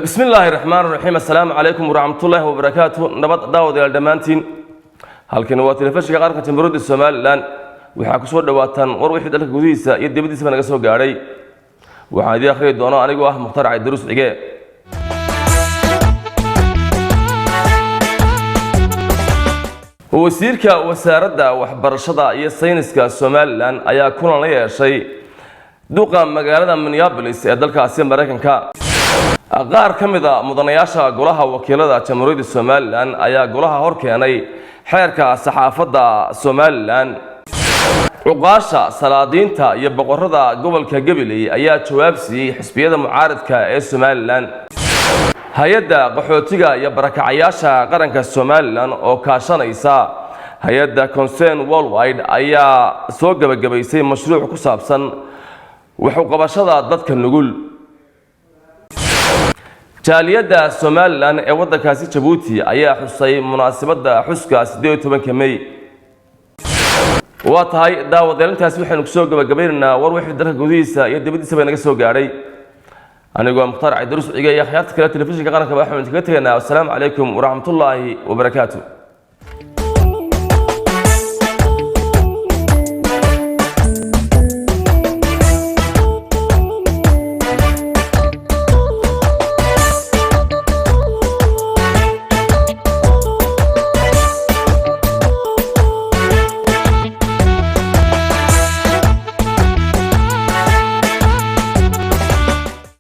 Bismi illaahi raxmaan raxiim. Assalaamu calaykum waraxmatullaahi wabarakaatu. Nabad daawadayaal dhammaantiin. Halkani waa telefishinka qaranka Jamhuuriyadda Somaliland. Waxaa kusoo dhawaataan war wixii dalka gudihiisa iyo dibaddiisaba naga soo gaadhay. Waxaan idiin akhriyi doono anigoo ah Mukhtaar Caydaruus Cige. Wasiirka wasaaradda waxbarashada iyo sayniska Somaliland ayaa kulan la yeeshay duqa magaalada Minneapolis ee dalkaasi Maraykanka. Qaar ka mid a mudanayaasha golaha wakiilada Jamhuuriyadda Somaliland ayaa golaha hor keenay xeerka saxaafadda Somaliland. Cuqaasha, salaadiinta iyo boqorada gobolka Gabiley ayaa jawaab siiyey xisbiyada mucaaridka ee Somaliland. Hay-adda qaxootiga iyo barakacayaasha qaranka Somaliland oo kaashanaysa hay-adda Concern Worldwide ayaa soo gebagabaysay mashruuc ku saabsan waxuqabashada dadka nugul. Jaaliyadda Somaliland ee waddankaasi Jabuuti ayaa xusay munaasabadda xuska 18-ka Mey. Waa tahay daawadayaal, waxaynu kusoo gabagabaynaynaa war wixii dalka gudihiisa iyo dibaddiisaba naga soo gaadhay. Anigoo Mukhtaar Caydaruus Cige iyo akhyaarta kale telefishinka qaranka waxaanu idinkaga tegaynaa assalaamu calaykum waraxmatullaahi wabarakaatu.